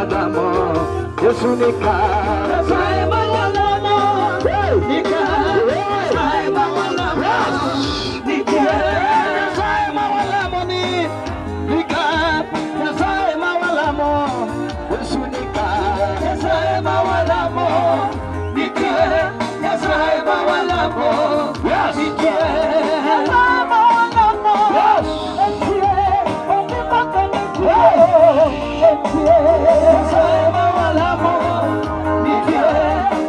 walamo, Yesu nika. Nyasaye ma walamo nitie. Nyasaye ma walamo nitie. Nyasaye ma walamo ni nika. Nyasaye ma walamo Yesu nika. Nyasaye ma walamo nitie. Nyasaye ma walamo nitie. Nyasaye ma walamo nitie. Onge kaka nitie. Nitie. Nyasaye ma walamo nitie.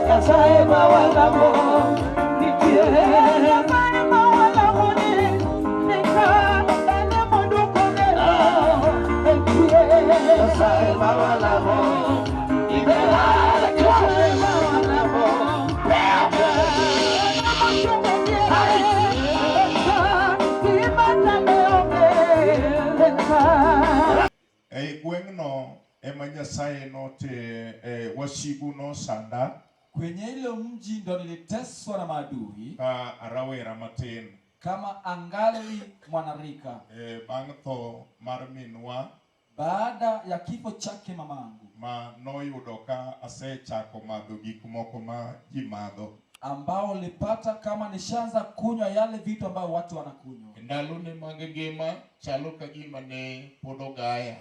Nyasaye ma walamo nitie. Nyasaye ma walamo ni nika. Ene moduoko geno nitie. Nyasaye ma walamo nitie. Nyasaye ma walamo Ei gweng'no ema Nyasaye note e, wasigu nosanda Kwenye ile mji ndo niliteswa na maadui ka rawera matin kama angali mwanarika. e, bang' tho mar minwa Baada ya kifo chake mamangu, ma noyudo ka asechako madho gik moko ma ji madho. ambao ulipata kama nishaanza kunywa yale vitu ambayo watu wanakunywa. Ndalone mag ngima chalo ka gima ne pod ogaya.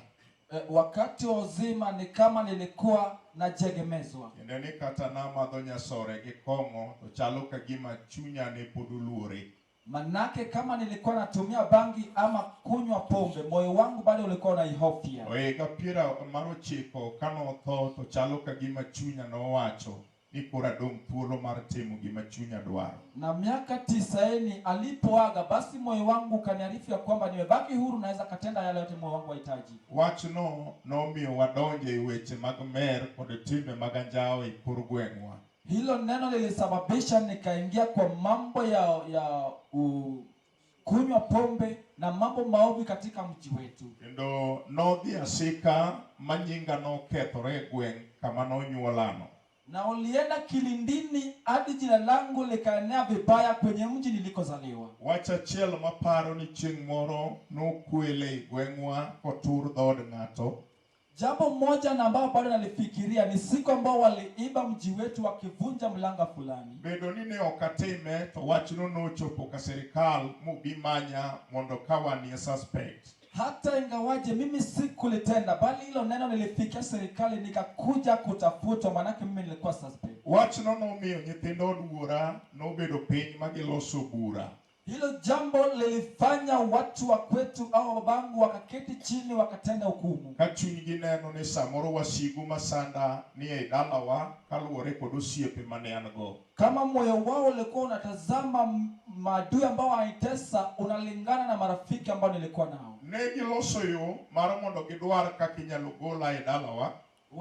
E, wakati wa uzima ni kama nilikuwa najegemezwa, Kendo ni kata namadho nyasore gi kong'o to chalo ka gima chunya ne pod oluore. manake kama nilikuwa natumia bangi ama kunywa pombe, moyo wangu bado ulikuwa unaihofia. To higa piero mar ochiko kanotho to chalo ka gima chunya nowacho ni koro adong' thuolo mar timo gima chunya dwaro. Na miaka tisaini alipoaga, basi moyo wangu ukaniarifu ya kwamba nimebaki huru, naweza katenda yale yote moyo wangu wahitaji. Wachno nomiyo wadonjo e weche mag mer kod timbe mag anjawo e kor gweng'wa. Hilo neno lilisababisha nikaingia kwa mambo ya, ya u, kunywa pombe na mambo maovu katika mji wetu. Kendo nodhi asika ma nyinga nokethore e gweng' kama nonyuolano. Na ulienda kilindini hadi jina langu likaenea vibaya kwenye mji nilikozaliwa. Wach achiel maparo ni chieng' moro nokwele e gweng'wa kotur dhood ng'ato. Jambo moja na ambao bado nalifikiria ni siku ambao waliiba mji wetu wakivunja mlango fulani. Bedo ni ne ok atime to wachno nochopo ka sirikal mobi manya mondo kawanie suspect. Hata ingawaje mimi sikulitenda, bali hilo neno lilifikia serikali, nikakuja kutafutwa, manake mimi nilikuwa suspect. Wachno nomiyo nyithind od wuora nobedo piny ma giloso bura. Hilo jambo lilifanya watu wa kwetu au babangu wakaketi chini wakatenda hukumu, Ka chunygi neno ni samoro wasigu masanda ni ei dalawa kaluwore kod osiepe mane an go. kama moyo wao ulikuwa unatazama maadui ambao wananitesa unalingana na marafiki ambao nilikuwa nao. Ne giloso yo mar mondo gidwar kaka inyalo gola e dalawa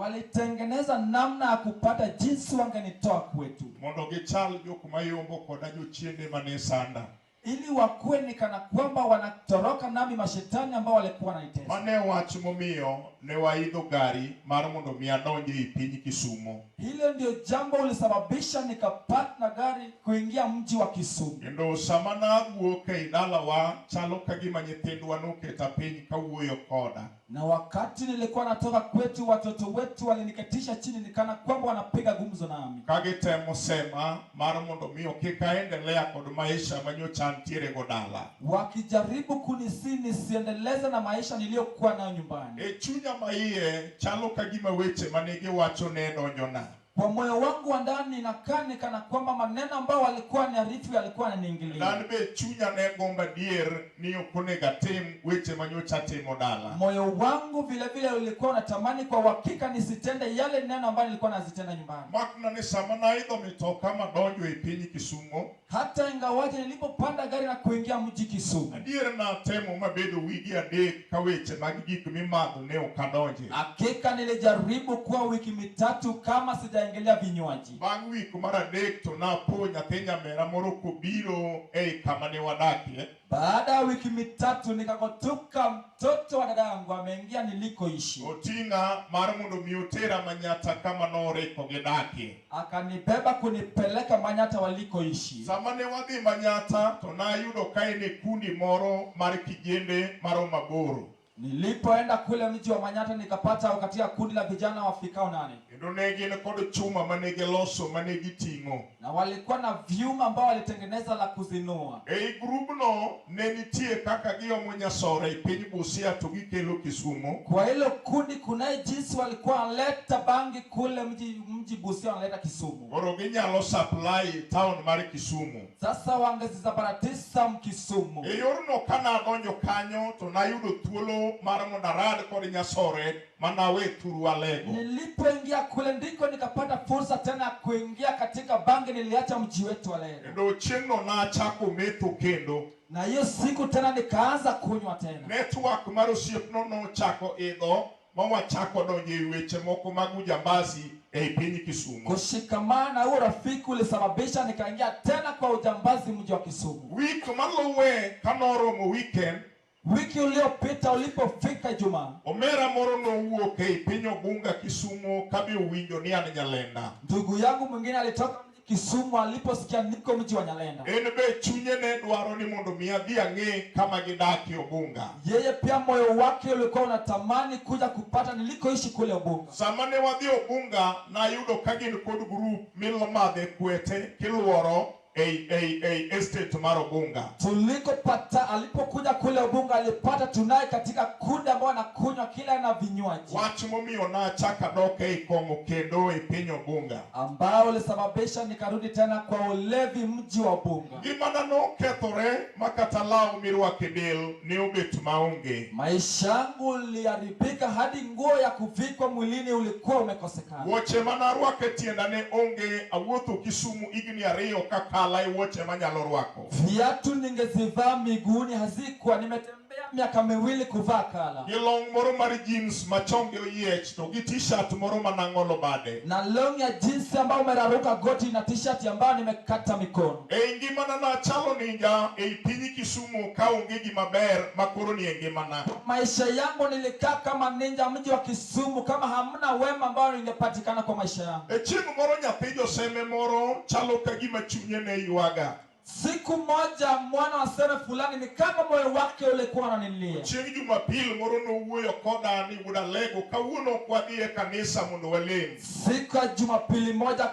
Walitengeneza namna ya kupata jinsi wangenitoa kwetu, mondo gichal jok mayombo koda jochiende mane sanda. ili wakuwe ni kana kwamba wanatoroka nami mashetani ambao walikuwa wananitesa. Mane wach momiyo ne waidho gari mar mondo mi adonj ei piny Kisumo. Hilo ndio jambo ulisababisha nikapata gari kuingia mji wa Kisumu. Kendo sama nawuok ei dalawa chalo ka gima nyithindwa noketa piny kawuoyo koda. Na wakati nilikuwa natoka kwetu, watoto wetu waliniketisha chini, nikana kwamba wanapiga gumzo nami, Ka gitemo sema mar mondo mi kik aendelea kod maisha manyocha antiere go dala. wakijaribu kunisi nisiendeleze na maisha niliyokuwa nayo nyumbani. E chunya maiye chalo ka gima weche mane giwacho ne donjona. Kwa moyo wangu wa ndani nakaa nikana kwamba maneno ambayo walikuwa niarifu yalikuwa yananiingilia. An be chunya ne gombo adier ni ok onego atim weche manyocha atimo dala. Moyo wangu vile vile ulikuwa unatamani kwa uhakika nisitende yale neno ambayo nilikuwa nazitenda nyumbani. Makna ni sama naidho mitoka madonjo e piny Kisumo, Hata ingawaje nilipopanda gari na kuingia mji Kisumu, adier natemo mabedo wigi adek ka weche mag gik mimadho ne ok adonje. hakika nilijaribu kuwa wiki mitatu kama sijaingilia vinywaji. Bang' wik mar adek to napo nyathi nyamera moro kobiro ei kama ne wadakie. Baada ya wiki mitatu nikakotuka, mtoto wa dada yangu ameingia nilikoishi, Oting'a mar mondo mi otera Manyata kama noriko gidakie. akanibeba kunipeleka Manyata walikoishi. Sama ne wadhi Manyata to nayudo ka en e kundi moro mar kijende maromo aboro. Nilipoenda kule mji wa Manyata nikapata katika kundi la vijana wafikao 8. Kendo ne gin kod chuma mane giloso mane giting'o. Na walikuwa na vyuma ambao walitengeneza la kuzinua. Ei grubno ne nitie kaka giomo nyasore e piny Busia to gikelo Kisumo. Kwa hilo kundi kunaye jinsi walikuwa wanaleta bangi kule mji Busia wanaleta Kisumu. Koro ginyalo supply town mar Kisumu. Sasa wangezisabaratisa Kisumu. E yorno kanadonjo kanyo to nayudo thuolo mar mondo arad kod nyasore manawe thuru Alego. Nilipoingia kule ndiko nikapata fursa tena kuingia katika bangi, niliacha mji wetu Alego. Kendo chieng'no nachako metho kendo. Na hiyo siku tena nikaanza kunywa tena. Network mar osiepno nochako idho ma wachako donjo e weche moko mag ujambazi ei piny Kisumu. Kushikamana na huo rafiki ulisababisha nikaingia tena kwa ujambazi mji wa Kisumu. Wik maluwe kanoromo weekend, Wiki uliopita ulipofika Ijumaa, omera moro nowuok ei piny Ogunga Kisumu kabe owinjo ni an Nyalenda. ndugu yangu mwingine alitoka mji Kisumu aliposikia niko mji wa Nyalenda. En be chunye ne dwaro ni mondo mi adhi ang'e kama gidakie Ogunga. Yeye pia moyo wake ulikuwa unatamani kuja kupata nilikoishi kule Ogunga. Sama ne wadhi Ogunga nayudo ka gin kod grup mimadhe kwete kiluoro ei estate mar Ogunga. Tulikopata, alipokuja kule Ubunga alipata tunaye katika kundi ambao anakunywa kila aina vinywaji, Wach momiyo nachako adok ei kong'o kendo e piny Ogunga. ambao ulisababisha nikarudi tena kwa ulevi mji wa Ubunga. Ngimana nokethore ma kata law mirwako e del ne obet maonge. Maisha yangu iliharibika hadi nguo ya kuvikwa mwilini ulikuwa umekosekana. Wuoche manarwako e tienda ne onge, awuotho Kisumu higni 2 kakala e wuoche manyalo rwako. Viatu ningezivaa miguuni hazikuwa, nimetembea miaka 2 kuvaa kala. Gi long moro mar jeans machonge oyiech to gi t-shirt moro manang'olo bade. Na long ya jeans ambayo umeraruka goti na t-shirt ambayo nimekata mikono. Ei ngimana nachalo ninja ei piny Kisumu ka onge gima ber makoro ni e ngimana. Maisha yangu nilikaa kama ninja mji wa Kisumu, kama hamna wema ambao ningepatikana kwa maisha yangu. E chieng' moro nyathi joseme moro chalo ka gima chunye ne ywaga. Siku moja mwana wa seme fulani ni kama moyo wake ulikuwa unanilia. Chieng' Jumapil moro nowuoyo koda ni wuod Alego kawuono ok wadhi e kanisa mondo walem. Siku ya Jumapili moja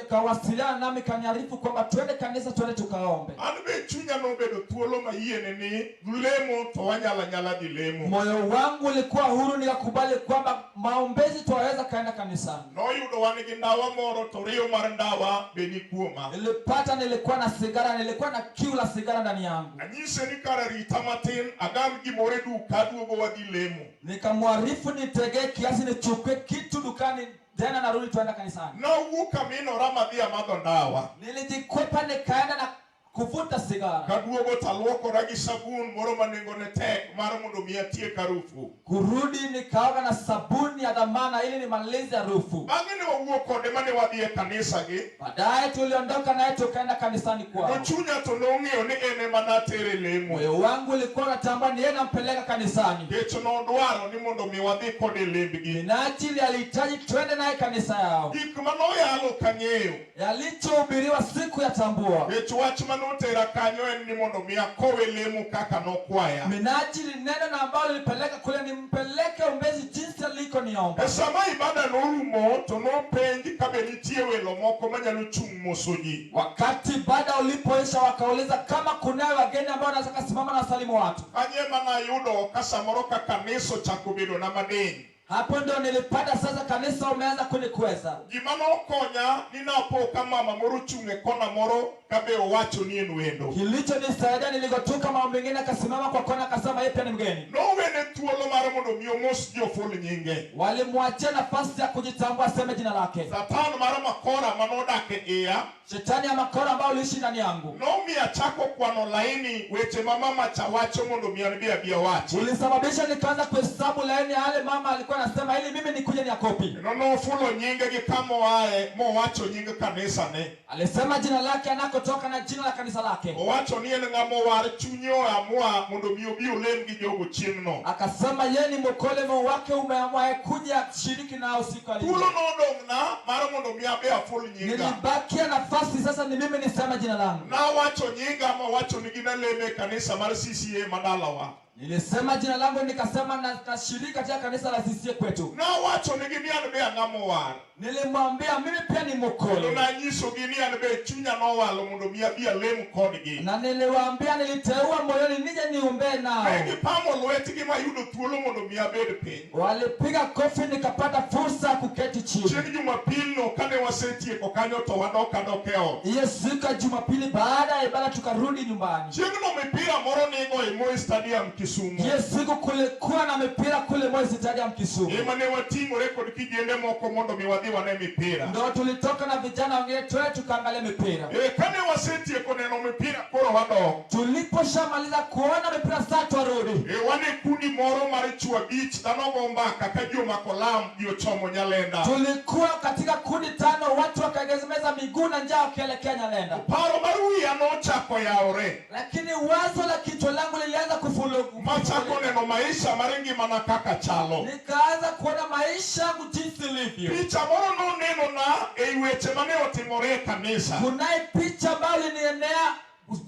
kawasiliana nami kaniarifu kwamba twende kanisa, twende tukaombe. An be chunya nobedo thuolo mayiene ni lemo to wanyalo anyala dhi lemo. Moyo wangu ulikuwa huru, nikakubali kwamba maombezi twaweza kaenda kanisani. Noyudo wan gi ndawa moro to riyo mar ndawa be ni kuoma. Nilipata, nilikuwa na sigara, nilikuwa na kiu la sigara ndani yangu. Anyise ni kara rita matin agam gimoro e duka aduogo wadhi lemo. Nikamwarifu nitegee kiasi nichukue kitu dukani tena narudi tuenda kanisani. Nawuok aminora madhi amadho ndawa. Nilijikwepa nikaenda na kuvuta sigara. Kaduogo taluokora gi sabun moro ma nengone tek mar mondo mi atiek harufu. Kurudi nikaoga na sabuni ya dhamana ili nimalize harufu. Bang'e ne wawuok kode mane wadhi e kanisa gi. Baadaye tuliondoka naye tukaenda kanisani kwao. To chunya to nong'eyo ni en ema natere lemo. Moyo wangu ulikuwa unatamba ni yeye nampeleka kanisani. Nikech nodwaro ni mondo mi wadhi kode lembgi. Minajili alihitaji twende naye kanisa yao. Gik manoyalo kang'eyo. Yalichohubiriwa siku ya tambua. Nikech wach manotera kanyo en ni mondo mi akowe lemo kaka nokwaya. Minajili neno na ambalo nilipeleka kule nimpeleke ombezi jinsi aliko niomba. E sama ibada norumo to nopenj kabe nitie welo moko manyalo chung' moso ji. Wakati ibada ulipoisha wakauliza kama kunayo wageni ambao wanaweza kusimama na wasalimu watu. Kanyo ema nayudo ka samoro ka kanisa ochako bedo na madiny. Hapo ndio nilipata sasa kanisa umeanza kunikweza. Gima nokonya ni napo ka mama moro chung' e kona moro kabe owacho ni en wendo. Kilichonisaidia niligotuka mama mwingine akasimama kwa kona akasema yeye pia ni mgeni. Nowene thuolo mar mondo mi omos ji oful nyinge. Walimwachia nafasi ya kujitambua aseme jina lake. Satan mar makora manodak e iya. Shetani ya makora ambao uliishi ndani yangu. Nomiyo achako kwano laini weche ma mama cha wacho mondo mi an be abi awachi. Ulisababisha nikaanza kuhesabu laini yale mama alikuwa anasema ili mimi nikuje ni akopi. Kendo nofulo nyinge gi kama oaye mowacho nying kanisane. Alisema jina lake anakotoka na jina la kanisa lake. Owacho ni en ng'ama owar chunye oamua mondo mi obi olem gi jogo chieng'no. Akasema yeye ni mokole, moyo wake umeamua kuja shiriki nao siku ya leo. Thuolo nodong'na mar mondo mi abe aful nyinga. Nilibakia nafasi sasa ni mimi niseme jina langu. Nawacho nyinga mawacho ni gin alemo e kanisa mar CCA madalawa. Nilisema jina langu nikasema nashiriki katika kanisa la CCA kwetu. Nawachonegi ni an be ang'ama owar. Nilimwambia mimi pia ni Kendo mokole. nanyisogi ni an be chunya nowalo mondo mi abi alem kodgi. Na niliwaambia niliteua moyoni nije niombee nao. Ne gipamo lwetgi mayudo thuolo mondo mi abed piny. Walipiga kofi nikapata fursa ya kuketi chini. Chieng' Jumapil no kane wasetieko kanyo to wadok adok e ot. Hiyo siku ya Jumapili baada ya ibada tukarudi nyumbani. Chieng'no mipira moro nigo e Moi Stadium Kisumu. Hiyo siku kulikuwa na mipira kule Moi Stadium Kisumu. Ema ne wating'ore kod kijende moko mondo mi wadhi wane mipira. Ndo tulitoka na vijana wengine twende tukaangalia mipira. E, kane wasetieko neno mipira koro wadok. Tuliposhamaliza kuona mipira saa twarudi. E, wan e kundi moro mar chwo abich dhano go mbaka ka ji omako lam ji ochomo Nyalenda. Tulikuwa katika kundi tano, watu wakaegemeza miguu na njaa wakielekea Nyalenda, Paro mar wiya nochako yawore. lakini wazo la kichwa langu lilianza kufuluku, Machako neno maisha mar ngimana kaka chalo. nikaanza kuona maisha yangu jinsi ilivyo. Picha moro nonenona ei weche mane otimore e kanisa. Kunaye picha ambayo ilinienea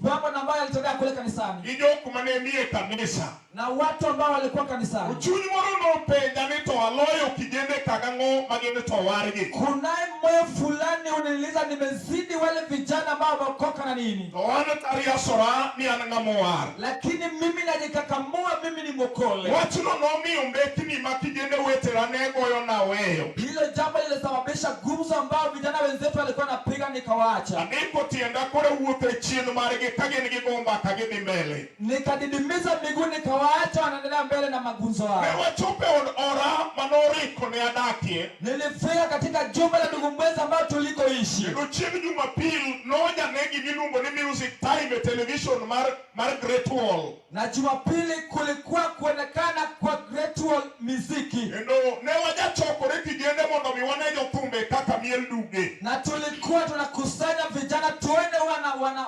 mambo ambayo yalitokea kule kanisani Gi jok mane nie kanisa. na watu ambao walikuwa kanisani. Chuny moro nopenja ni to aloyo kijende kagang'o ma gin to wargi. Kunaye moyo fulani uniliuliza, nimezidi wale vijana ambao wameokoka na nini, To an tariasora ni an ng'ama owar. lakini mimi najikakamua, mimi ni mokole. Wachno nomiyo mbekni ma kijende wetena ne goyo naweyo. Hilo jambo lilisababisha gumzo ambao vijana wenzetu walikuwa napiga, nikawaacha, Andiko tienda koro wuotho e chien margi ka gin gigo mbaka gidhi mbele. nikadidimiza miguu, nikawaacha wanaendelea mbele na magunzo Ne hayo. wachopo e od ora manoriko ne adakie. Nilifika katika jumba la ndugu mwenza ambao tulikoishi, Kendo chieng' Jumapil nojane gimiluongo ni Music Time e television mar Great Wall. na Jumapili kulikuwa kuonekana kwa Great Wall miziki, Kendo ne wajachokore kijende mondo mi wane jothumbe kaka miel duge. na tulikuwa tunakusanya vijana tuone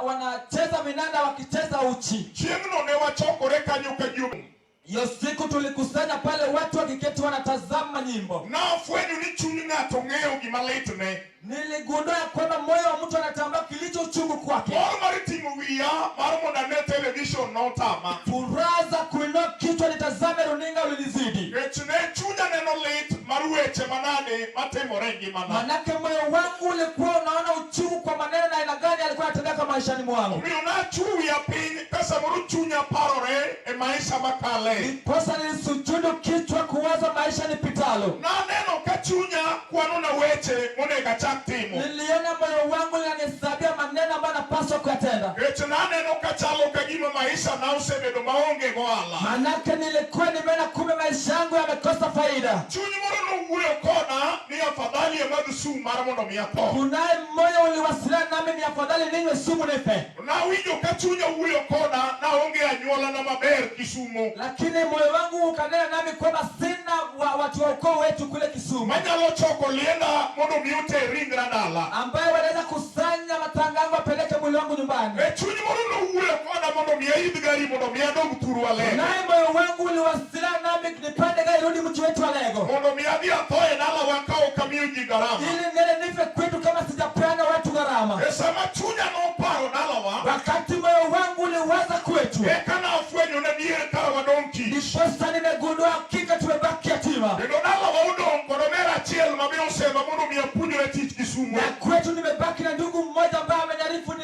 wanacheza vinanda wakicheza uchi. Chieng'no ne wachokore kanyo ka ji Hiyo siku tulikusanya pale watu wakiketi wanatazama nyimbo. Nafwenyo ni chuny ng'ato ng'eyo gima litne. Niligundua ya kwamba moyo wa mtu anatambua kilicho uchungu kwake. Mor mar ting'o wiya mar mondo ane television notama. Furaha za kuinua kichwa nitazame runinga ulinizidi, Nikech ne chunya neno lit mar weche manade matimore e ngimana. manake moyo wangu ulikuwa unaona uchungu kwa maneno na aina gani alikuwa anatendeka maishani mwangu. Omiyo nachung' wiya piny ka samoro chunya parore e maisha makale. Ndiposa nilisujudu kichwa kuwaza maisha nipitalo. Naneno ka chunya kwanona weche monego achak timo. Niliona moyo wangu linanihesabia maneno ambayo napaswa kuyatenda, Nikech naneno ka chalo ka gima maisha na osebedo maonge gohala. manake nilikuwa nimeona kumbe maisha yangu yamekosa faida. Chuny moro nowuoyo koda ni afadhali amadh sum mar mondo mi atho. Kunaye mmoja uliwasiliana nami, ni afadhali ninywe sumu nife, Nawinjo ka chunya wuoyo koda naonge anyuolana maber Kisumo. lakini moyo wangu ukanena nami kwamba sina watu wa ukoo wetu kule Kisumu Manyalo choko lienda mondo mi oter ringra dala. ambaye wanaweza kusanya matanga yangu apeleke mwili wangu nyumbani. E chuny moro nowuoyo koda mondo mi aidh gari mondo mi adog thurwa Lego. Naye moyo wangu uliwasiliana nami nipande gari rudi mji wetu wa Lego, Mondo mi adhi atho e dalawa ka ok amiyo ji garama. ili niende nife kwetu kama sijapeana watu gharama. E sama chunya noparo dalawa, Wakati moyo wangu uliwaza kwetu, eka nafwenyo ni adier kara wadong' kich. ndiposa nimegundua hakika tumebaki yatima, Kendo dalawa odong' kod omera achiel ma be osema mondo mi apuonjre tich Kisumo. na kwetu nimebaki na ndugu mmoja ambaye ameniarifu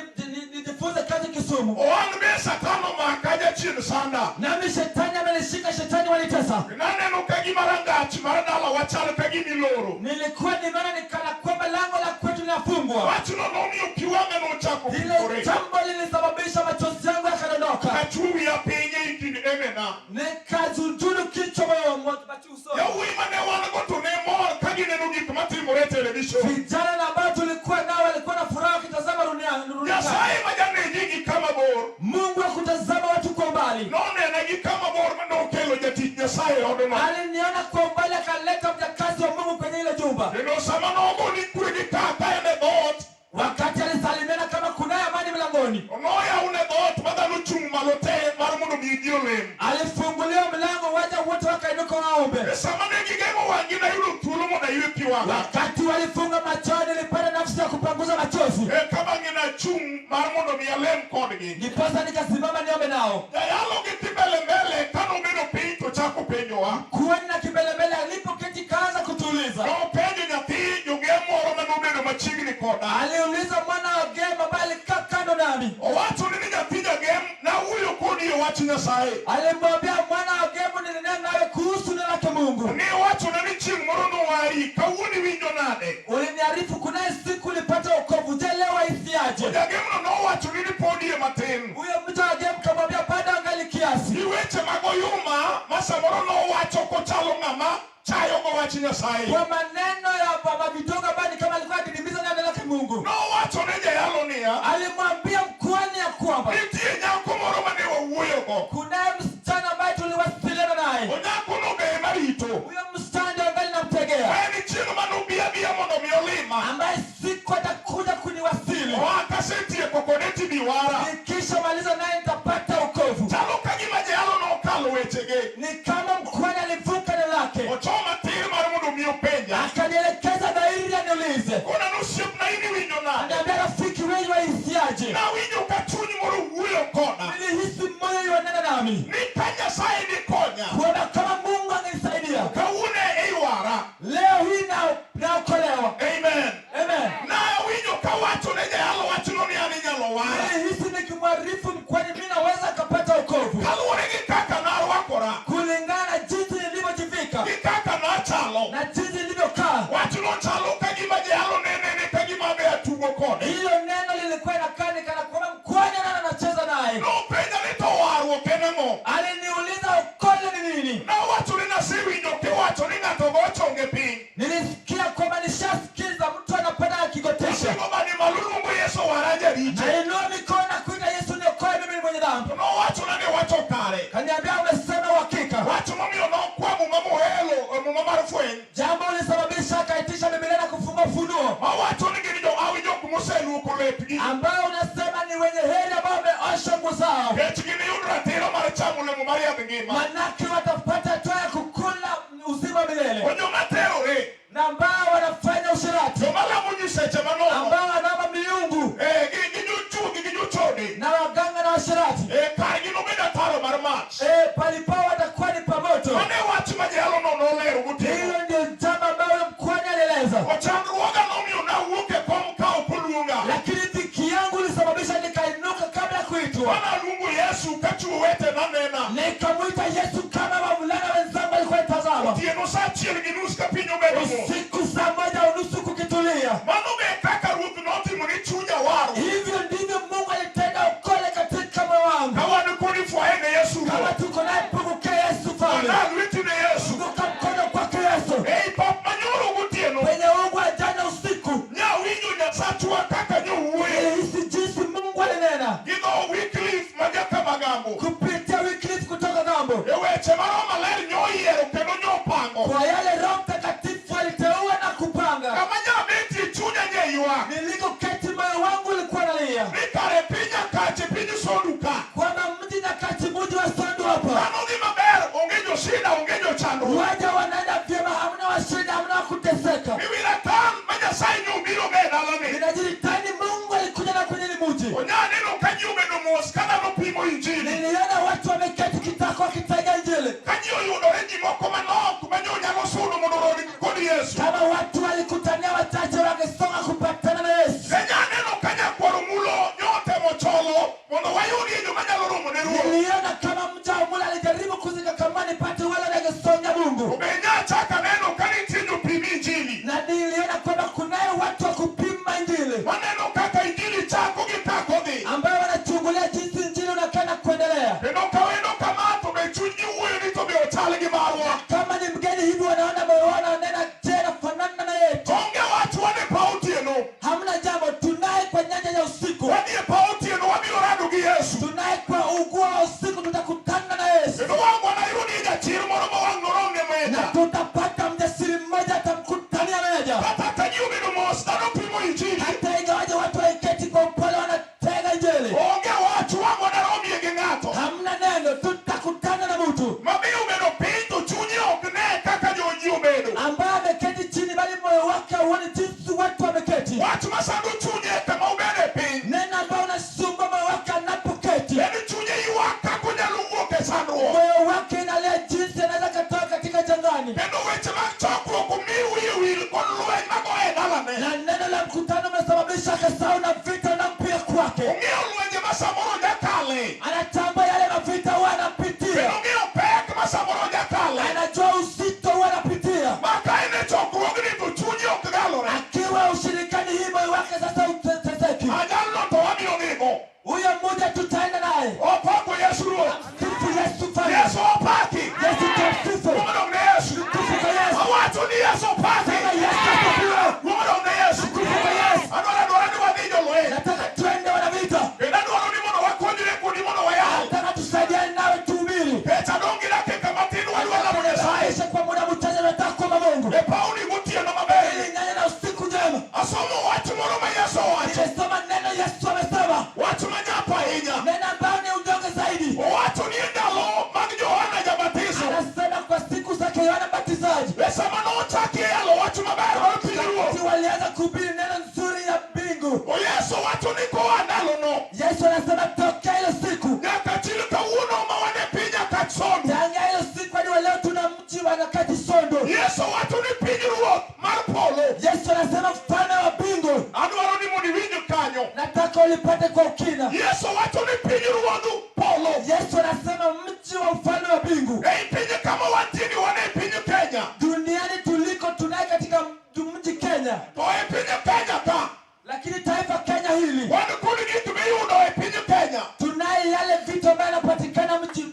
nijifunze kazi Kisumu. Oang' be satan omaka jachien sanda. Nami shetani amenishika, shetani walitesa. Naneno ka gima rangach mar dalawa chal ka gima iloro. Nilikuwa nimeona nikana kwamba lango la kwetu linafungwa. Wachno nomiyo pi wang'a nochako Lile pukore. jambo lilisababisha machozi yangu yakadondoka, Kachuo wiya piny ei kind emena. nikazujudu kichwa moyo macho usoni. Yawuoyi mane wan go to ne mor ka gineno gik matimore e television. Vijana na ambao tulikuwa nao walikuwa na furaha wakitazama runinga. Nyasaye ma janeji gi kama bor Mungu akutazama watu kwa umbali, nonena gi kama bor ma nokelo jatich Nyasaye e odno. aliniona kwa umbali akaleta mjakazi wa Mungu kwenye ile jumba. Kendo sama nogoni kwe gi kaka en e dhoot, Wakati alisalimiana kama kunaye amani mlangoni, noyawne dhoot ma dhano chung' malo te mar mondo mi ji olem. alifunguliwa mlango, waja wote wakainuka waombe. E sama ne gigeng'o wang'gi nayudo thuolo mondo aywe pi wang'a. Wakati walifunga macho, nilipata nafsi ya kupanguza machozi, Eka bang'e nachung' mar mondo mi alem kodgi. ndiposa nikasimama niombe nao. Jayalo gi dhi mbele mbele kano koda. Aliuliza mwana wa Gem ambaye alikaa kando nami. Owacho ni nyathi jagem nawuoyo kodi e wach Nyasaye. Alimwambia mwana wa Gemu, nilinena nawe kuhusu neno lake Mungu. Ne owachona ni chieng' moro nowari, kawuono iwinjo nade? Uliniarifu kunaye siku ulipata wokovu, je, leo waisiaje? Jagemno nowachoni ni podie matin. Huyo mtu wa Gemu kamwambia bado angali kiasi. Gi weche mag oyuma ma samoro nowacho kochalo ng'ama chayogo wach Nyasaye. Kwa maneno ya baba vidogo ambayo ni kama alikuwa akidimiza neno lake Mungu. Nowacho ne jayalo niya, Alimwambia mkuhani ya kwamba nitie nyako moro mane wawuoyogo. kunaye msichana ambaye tuliwasiliana naye. Onyakono be ema rito. Huyo msichana ndio angali namtegea, En chieng' manobi abiya mondo mi olima. ambaye siku atakuja kuniwasili. Oa kasetieko kode tibiwara. Nikishamaliza naye nitapata wokovu. Chalo ka gima jayalo nokalo wechege. Ni kama mkuhani alivuka neno lake, Ochoma tir mar mondo mi openja. akanielekeza dhahiri aniulize. Kona nosiepna in iwinjo nade? Aniambia, rafiki, wewe waisiaje? Nawinjo ka chuny moro wuoyo koda. Nilihisi moyo yuanena nami Ni ka Nyasaye dikonya. kuona kama Mungu angenisaidia Kawuono e iwara. leo hii na naokolewa. Amen. Amen. Nawinjo kawacho ne jayalo wachno ni an inyalo wara. Nilihisi nikimwarifu mkwani mimi naweza kapata wokovu Kaluwore gi kaka narwakora. kulingana na jinsi nilivyojivika Gi kaka nachalo. na jinsi nilivyokaa. Wachno chalo ka gima jayalo nenene ka gima be atugo kode. Hilo neno lilikuwa inakaa ni kana kwamba mkwani nana anacheza naye. Nopenja ni to warruok en ang'o? Aliniuliza okole ni nini? Nawacho ni nasewinjo kiwacho ni ng'ato go chonge piny. Nilisikia kwamba nishasikiza mtu anapenda akigotesha. Oting'o bade malo luongo Yesu wara jaricho. Nainua mikono na kuita Yesu niokoe, mimi ni mwenye dhambi. To nowachona ni wacho kare. Kaniambia umesema uhakika. Wach momiyo nokwa muma mohelo e muma mar fweny. Jambo ulisababisha akaitisha Biblia na kufungua Ufunuo Mawacho ni gin jo awi jok moseluoko lepgi. ambao unasema ni wenye heri ambao wameosha nguo zao, Nikech giniyud ratiro mar chamo olemo mar yadh ngima. manake watapata hatua ya kukula uzima wa milele, To joma terore, na ambao wanafanya usherati, joma lamo nyiseche manono, ambao wanaomba miungu gi jochuogi gi jochode, na waganga na washerati, kargi nobed ataro mar mach. Palipao watakuwa ni pamoto. Mano e wach ma jayalono nolero gotieno. Hilo ndio jambo ambayo mkwani alieleza, To chandruoga nomiyo nawuok e kom ka ok oluonga. lakini dhiki yangu ilisababisha nikainuka kabla ya kuitwa, Mana aluongo Yesu ka chwo wetena nena. nikamwita Yesu kama wavulana wenzangu walikuwa wanitazama. Otieno sa achiel gi nus ka piny obedo mos. Usiku saa 1:30 kukitulia. Mano be kaka Ruoth notimo ni chunya warruok. Hivyo ndivyo Mungu alitenda ukole katika moyo wangu. Ka wan kodi fwaye ne Yesu Kama Ruoth. tuko naye pokea Yesu Mfalme, Wana lweti ne Yesu. vuka mkono kwake Yesu. Ei pap manyoro gotieno. Kwenye ungu wa jana usiku Nyawinjo Nyasachwa kaka nyowuoyo. nilihisi jinsi Mungu alinena Gi dho Wycliffe ma jakamagambo. kupitia Wycliffe kutoka ng'ambo, E weche ma Roho Maler nyoyiero kendo nyopango. kwa yale Roho Mtakatifu aliteua na kupanga. Kama nyabetie chunya nye ywak. Nilikoketi moyo wangu ulikuwa nalia Ni kare piny Nyakache piny Sondu ka. kwamba mji Nyakati, mji wa Sondu hapa, Dhano dhi maber, onge joshida, onge jochandruok. waja wanaenda vyema, hamna washida, hamna wa kuteseka. Miwira tan ma Nyasaye nyobiro go e dalani. Ninajiri Mungu alikuja na kwenye mji. Onya neno ka ji obedo mos ka dhano pimo injili. Niliona watu wameketi kitako wakitega injili, Ka ji oyudore ji moko manok ma nyo nyalo sudo mondo orod kod Yesu. kama watu walikutania wachache wangesonga kupatana na Yesu. Ne nya neno ka nyakwaro mulo nyotemo cholo mondo wayudie joma nyalo romo ne Ruoth. Niliona kama mja wa Mungu alijaribu kuzikakamua nipate wale wangesonga To Mungu, be nya chaka neno ka nitie jopim injili. na niliona kwamba kunaye watu wa kupima injili Waneno kaka injili chako gi kako dhi. ambayo wanachungulia jinsi injili unakaa na kuendelea. Kendo ka wendo kama to be chunygi wuoyo ni to be ochal gi marwa. Kama ni mgeni hivi, wanaona moyo wao wananena, je, nafanana na yetu? Onge wach wan e paw otieno. Hamna jambo, tunaye kwa nyanja ya usiku, Wadhi e paw otieno wabiro rado gi Yesu. tunaye kwa ugua wa usiku, tutakutana na Yesu Kendo wang' wanayudie jachir moro ma wang' norom ne na meja. tutapata mjasiri mmoja atamkutania meja. Kata ka ji obedo mos dhano pimo injili. Hata ingawaje watu waiketi kwa upole, wanatega injili, Onge wach wang' wanaromie gi ng'ato. hamna neno, tutakutana na mtu Ma be obedo piny to chunye ok ne kaka joji obedo. ambaye ameketi chini, bali moyo wake hauoni jinsi watu wameketi. Wach masando chunye kama obedo e piny. Neno ambayo unasumbua moyo wake anapoketi, En chunye ywak kaka onyalo wuok e sandruok. moyo wake inalia jinsi anaweza katoka katika jangwani, Kendo weche mag chokruok omi wiye wil kod lweny magoye e dalane. na neno la Ule mkutano umesababisha akasahau na vita unampiga kwake. Ong'eyo lwenje ma samoro jakale. Anatambua yale mavita huwa anapitia, Kendo ong'eyo pek ma samoro jakale. anajua uzito huwa anapitia. Ma ka en e chokruogni to chunye ok galore. Akiwa ushirikani hii moyo wake sasa uteteseki. Ajalno to wabiro dhigo. Huyo mmoja tutaenda naye. Opako Yesu Ruoth. Sifu Yesu Mfalme. Yesu opaki. Yesu tumsifu. Luong dong ne Yesu. Tukufu kwa Yesu. Awacho ni Yesu opaki. Sema Yesu asifiwe. Luong dong ne Yesu. Tukufu kwa Yesu. Adwaro adwara ni wadhi jolweny. Nataka twende wanavita. Kendo adwaro ni mondo wakonyre kodi mondo wayal. Nataka tusaidiane nawe tuhubiri. Pesa dong' gi dakika matin wadwa lamo Nyasaye. Kisha kwa muda mchache nataka kuomba Mungu. E pauni gotieno maber. Ili nyanya na usiku njema. Asomo wach moro ma Yesu owacho. Nimesoma neno Yesu amesema. Wach manyap ahinya. Neno ambayo ni unyonge zaidi. Owacho ni e ndalo mag Johana Jabatiso. Anasema kwa siku zake Yohana Mbatizaji. E sama nochakie yalo wach maber mar pinyruoth. Wakati walianza kuhubiri neno nzuri ya mbingu. To Yesu wacho ni koa ndalono. Yesu anasema tokea ile siku. Nyaka chil kawuono ma wan e piny Nyakach-Sondu. Tangia ile siku hadi wa leo tuna mji wa Nyakati Sondo. Yesu wacho ni pinyruoth mar polo. Yesu anasema mfalme wa mbingu. Adwaro ni mondo iwinj kanyo. Nataka ulipate kwa ukina. Yesu wacho ni pinyruodh polo. Yesu anasema mji wa ufalme wa mbingu. Ei piny kama wantie ni wan e piny Kenya. Duniani tuliko tunaye katika mji Kenya, To e piny Kenya ka lakini taifa Kenya hili wan kod gik miyudo e piny Kenya. tunaye yale vitu ambayo yanapatikana mji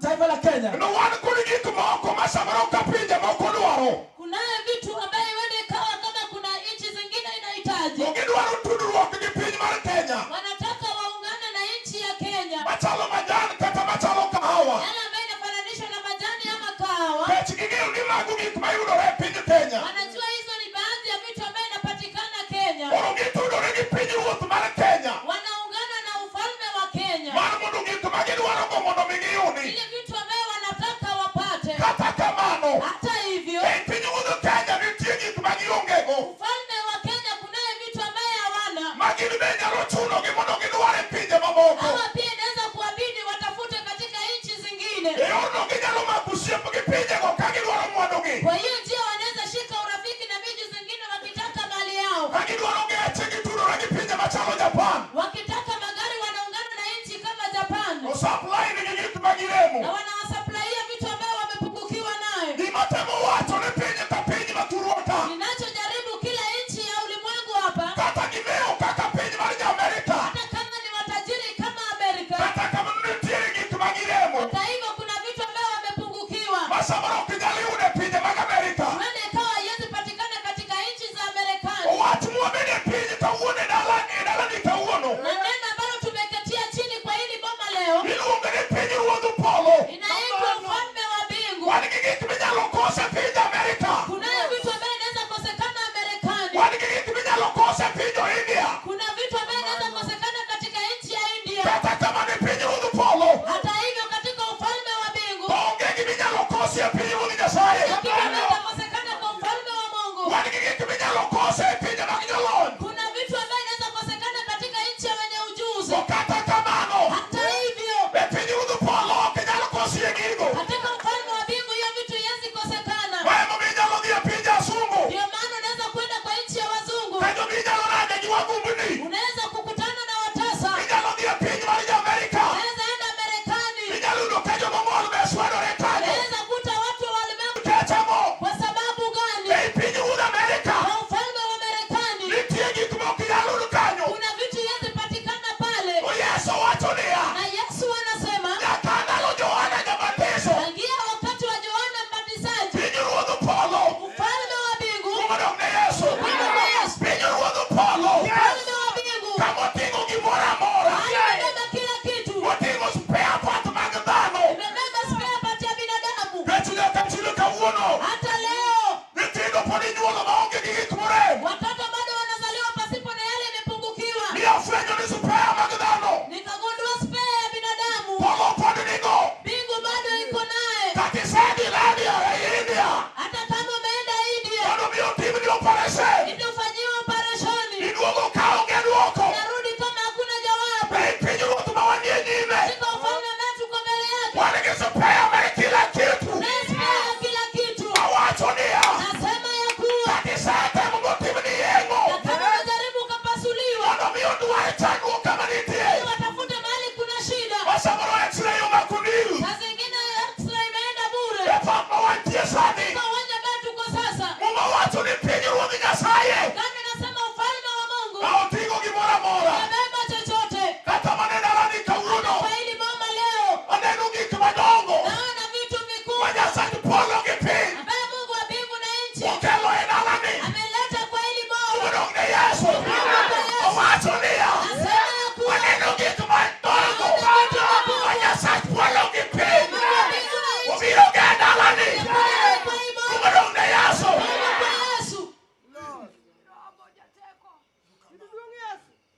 taifa la Kenya. Kendo wan kod gik moko ma samoro ka pinje moko dwaro. Kunayo vitu ambayo huenda ikawa kama kuna nchi zingine inahitaji, To gidwaro tudruok gi piny mar Kenya. wanataka waungane na nchi ya Kenya, Machalo majan kata machalo kahawa. yale ambayo inafananishwa na majani ama kahawa. Kech ging'eyo ni mago gik mayudore e piny Kenya. Wanajua hizo ni baadhi ya vitu ambayo inapatikana Kenya. Koro gitudore gi piny ruoth mar Kenya. Wanaungana na ufalme wa Kenya, Mar mondo gik ma gidwarogo mondo mi giyudi. ile vitu ambayo wanataka wapate. Kata kamano, Hata hivyo, ei piny ruodh Kenya nitie gik ma giongego. ufalme wa Kenya kunaye vitu ambayo hawana, Ma gin be nyalo chunogi mondo gidwar e pinje mamoko. ama pia inaweza kuwabidi watafute katika nchi zingine. E yorno ginyalo mako osiep gi pinjego ka gidwaro mwandugi. Kwa hiyo njia wanaweza shika urafiki na miji zingine wakitaka mali yao, Ka gidwaro geche gitudore gi pinje machalo Japan. wakitaka magari wanaungana na nchi kama Japan To supply nigi gik ma giremo. na wanawasaplaia vitu ambayo wamepungukiwa nayo. Gima temo wacho ni piny ka piny ma thurwa ka. Ninachojaribu kila nchi ya ulimwengu hapa, Kata gimewo kaka piny mar jo Amerika. hata kama ni watajiri kama Amerika, Kata kamano nitiere gik ma giremo. hata hivyo kuna vitu ambayo wamepungukiwa, Ma samoro ok inyal yudo e pinje mag Amerika. huenda ikawa haiwezi patikana katika nchi za Marekani. Wach mwabede e piny kawuono e dalani e dalani kawuono. Na neno ambalo tumeketia chini kwa hili boma leo Iluongo ni piny ruodh polo. inaitwa ufalme wa mbingu. Wan gi gik minyalo koso e piny Amerika. Kunayo vitu ambayo inaweza kosekana Marekani. Wan gi gik minyalo koso e piny India. Kuna vitu ambayo inaweza kosekana katika nchi ya India. Kata kamano e piny ruodh polo. Hata hivyo katika ufalme wa mbingu, To onge giminyalo koso e piny ruodh Nyasaye. kitu ambayo itakosekana kwa ufalme wa Mungu. Wan gi gik minyalo koso e pinje mag jolony. Kuna vitu ambayo inaweza kosekana katika nchi ya wenye ujuzi. To kata kamano Hata hivyo e piny ruodh polo ok inyal kosie gigo. katika ufalme wa mbingu hiyo vitu haiwezi kosekana. Ma emomiyo inyalo dhi e pinje asungu. Ndio maana unaweza kwenda kwa nchi ya wazungu, Kendo inyalo rade gi wagumbni. unaweza kukutana na watasa, Inyalo dhi e piny mar jo Amerika. unaweza enda Marekani, Inyalo yudo ka jomong'ol be swedore kanyo. unaweza kuta watu wa ulimwengu. Nikech ang'o? Kwa sababu gani? Ei piny ruodh Amerika Kwa ufalme wa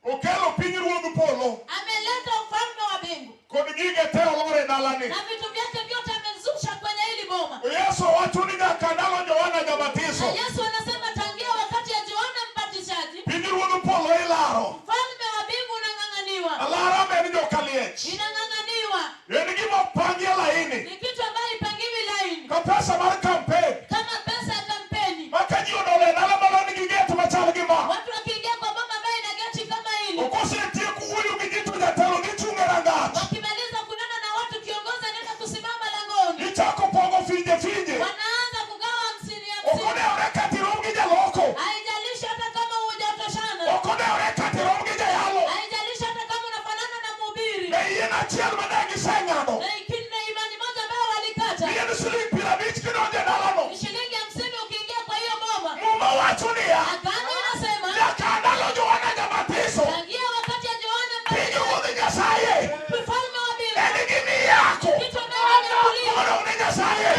Okelo piny ruodh polo Ameleta ufalme wa mbingu kod gige te olor e dalani. Na vitu vyake vyote amezusha kwenye hili boma. Yesu wacho ni nyaka ndalo Yohana Jabatiso. Na Yesu anasema tangia wakati ya Yohana Mbatizaji, Piny ruodh polo ilaro. ufalme wa mbingu unang'ang'aniwa. Alara be en jokaliech. Inang'ang'aniwa. En gima opangi e laini. Ni kitu ambayo ipangiwi laini. Ka pesa mar campaign. Kama pesa ya kampeni. Ma ka ji odolo e dala malo nigi get machal gi ma. Watu wakiingia kwa boma ambayo ina geti kama hili. Okosetiek wuoyo gi ji to jatelo dhi chung' e rangach. Wakimaliza kunena na watu, kiongozi anaenda kusimama langoni. Gichako pogo finje finje. Wanaanza kugawa hamsini Ok hamsini. odewore kata irom gi jaloko. Haijalishi hata kama hujatoshana. Ok odewore kata irom gi jayalo. Haijalishi hata kama unafanana na mhubiri. Ne yien achiel ma ne giseng'ado. Na na imani moja ambayo walikata. Yien siling piero abich kidonjo e dalano. Ni shilingi 50 ukiingia kwa hiyo boma. Muma wacho niya. Agano inasema Nyaka ndalo Yohana Jabatiso. tangia wakati ya Yohana Piny Mbatizaji, ruodh Nyasaye. ufalme wa mbingu En gimiyako. kitu ambayo inanyakuliwa. Mondo ne Nyasaye.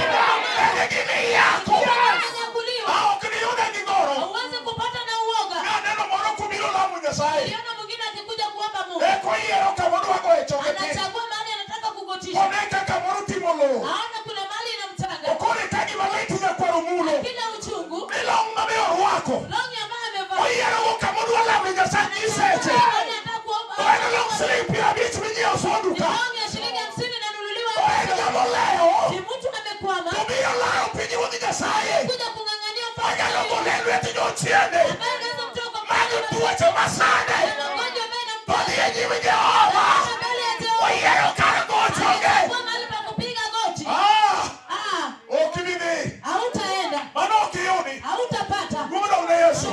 En gimiyako. Kitu ambayo inanyakuliwa. Ma ok niyude gi goro. Hauwezi kupata na uoga. Naneno moro kubiro lamo Nyasaye. Niliona mwingine akikuja kuomba Mungu. Eko yiero kamoro wagoye chonge piny. Anachagua mahali anataka kugotisha. One kaka moro timo lowo. Aona kuna mahali ina mchanga. Okone ka gima lit nyakwar omulo. Kila uchungu, Ni long mabe orwako. longi ambayo amevaa. Oyierogo kamodwa lamo Nyasaye nyiseche. Mahali anataka kuomba. To en long siling piero abich minyiewo sodu Ni ka. longi ya shilingi 50 inanunuliwa. To en ng'ama olewo. Ni mtu amekwama. To biro laro piny ruodh Nyasaye. Kuja kung'ang'ania ufalme Onyalo wa mbingu. gole e lwet jochiende. Ambaye anaweza kutoka kwa Mag mkono tuoche masande. na magonjwa ambayo To yanamtesa. dhi e nyim Jehova. Anaenda mbele ya Jehova. Oyiero kar gochoge. Anachagua mahali pa kupiga goti. Ah, Ah, ok ibi dhi. hautaenda. Mano ok iyudi. Hautapata. Luong ne Yesu.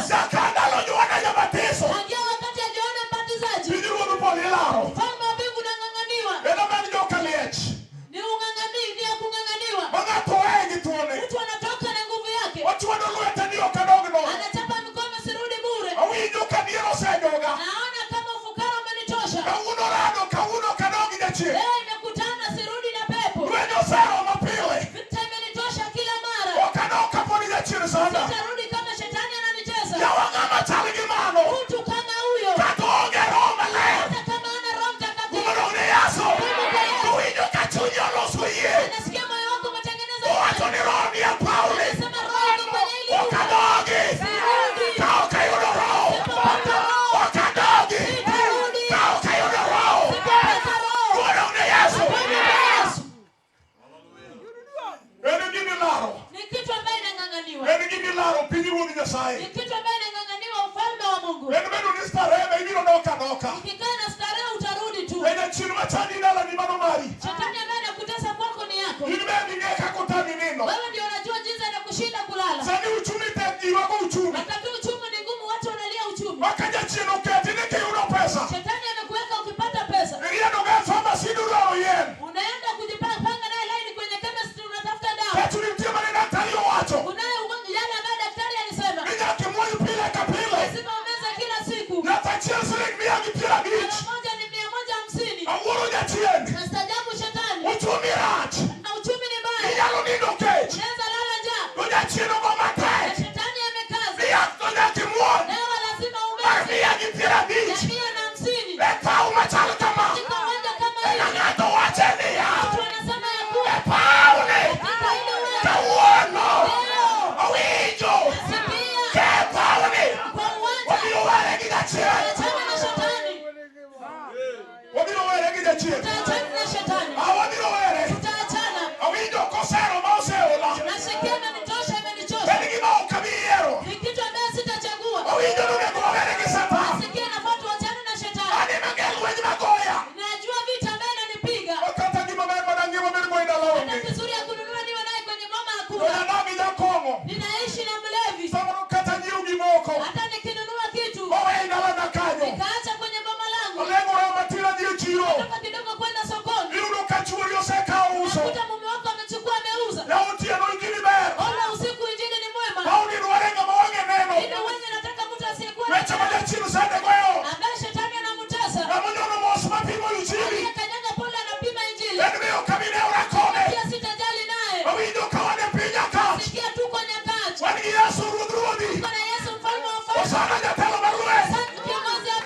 Nyaka ndalo Yohana Jabatiso. Tangia wakati ya Yohana Mbatizaji, Piny ruodh polo ilaro. ufalme wa mbingu unang'ang'aniwa. En omen jokaliech. Ni ung'ang'ani, ni ya kung'ang'aniwa. Ma ng'ato oaye gi thuone. Mtu anatoka na nguvu yake. Ochwado lwete ni ok adogno. Anachapa mikono sirudi bure. Awinjo ka dier osejoga. Naona kama ufukara umenitosha. Kawuono rado, kawuono ok adog gi jachien. Leo imekutana sirudi na pepo. Lweny oseromo pile. Vita imenitosha kila mara. Ok adog kapod jachien sanda. Sitarudi kama shetani ananicheza. Yawa ng'ama chal gi mano. Mtu kama huyo Kata onge roho maler. hata kama hana Roho Mtakatifu, Mondo ne Yesu. Owinjo ka chunye oloso yie. anasikia moyo wako umetengeneza. Owacho ni roho ni e pauli. Anasema roho iko kwenye hili Ok nyumba. adogi. Sirudi. Ka ok ayudo roho. Sipopata roho, Ok adogi. sitarudi. Ka ok ayudo roho. Sipopata roho. Mondo ne Yesu. Bwana Yesu. En gima ilaro. Ni kitu ambayo inang'ang'aniwa. En gima ilaro piny ruodh Ni Nyasaye. kitu ambayo inang'ang'aniwa ufalme wa Mungu. En bedo ni starehe be ibiro dok adoka. Ukikaa na starehe utarudi tu. E jachien machandi dalani mano mari. Shetani ambaye anakutesa kwako ni yako. In bende ing'e kaka otami nindo. Wewe ndio unajua jinsi anakushinda kulala. Sani uchumi tek ji ywago uchumi. Wakati uchumi ni ngumu, watu wanalia uchumi. Ma ka jachien oketi ni kiyudo pesa. Shetani amekuweka ukipata pesa, Iriedo ga e pharmacy idwaro yien. unaenda kujipanga naye laini kwenye chemist, unatafuta dawa. Kaeto nitie mane daktari owacho. Kunaye ugonjwa yale ambayo daktari alisema Ni nyaka imuony pile ka pile. lazima umeze kila siku. Nyath achiel siling mia gi piero abich. Dawa moja ni 150. Awuoro jachien. Nastaajabu shetani. Uchumi rach. Na uchumi ni mbaya, Inyalo nindo kech. unaweza lala njaa. To jachien ogo Na matek. shetani amekaza. Ni yath to nyaka imuony. Dawa lazima Mar umeze mia gi piero ya abich. 150. E paw machal kama. Katika uwanja kama E hili, ng'ato wache niya. watu wanasema ya kuwa E pawni. katika ile uwanja Kawuono. leo Awinjo. sikia Ke pawni. kwa uwanja Wabiro were gi jachien. Achana na shetani. Wabiro were gi jachien. Tutaachana na shetani. Ah, wabiro were. Tutaachana. Awinjo kosero ma oseola. Nasikia imenitosha, imenichosha. En gima ok abi yiero. Ni kitu ambayo sitachagua. Awinjo ni onego wawere gi Satan. Nasikia nafaa tuachane na shetani. An ema ang'e lweny magoya. Najua vita ambayo inanipiga. Kata gima ber mana ngima bedo go e dala Hata onge. kizuri ya kununua niwe naye kwenye mama To hakuna. nyadak gi jakong'o. Ninaishi na mlevi. Samoro kata nyiew gimoko. Hata nikinunua kitu Owe e dalana kanyo. nikaacha kwenye boma langu. Oleng'ora matin adhi e chiro. Toka kidogo kwenda sokoni. Iyudo ka chuori osekawo uso. Nakuta mume wako amechukua ameuza. Yaw otieno injili ber. Ona usiku injili ni mwema. Pauni dware ng'ama wang'e neno. Ile uwanja nataka mtu asiyekuwa na Weche ma jachien sande goyo. ambaye shetani anamtesa. Ng'ama onyono mos mapimo injili. Aliyekanyaga pole anapima injili. En be ok abi dewo kode. Pia sitajali naye. Awinjo ka wan e piny Nyakach. Sikia tuko Nyakach. Wan gi Yesu Ruodh Ruodhi. Tuko na Yesu mfalme wa wafalme. Osana jatelo mar lweny. Asante kiongozi wa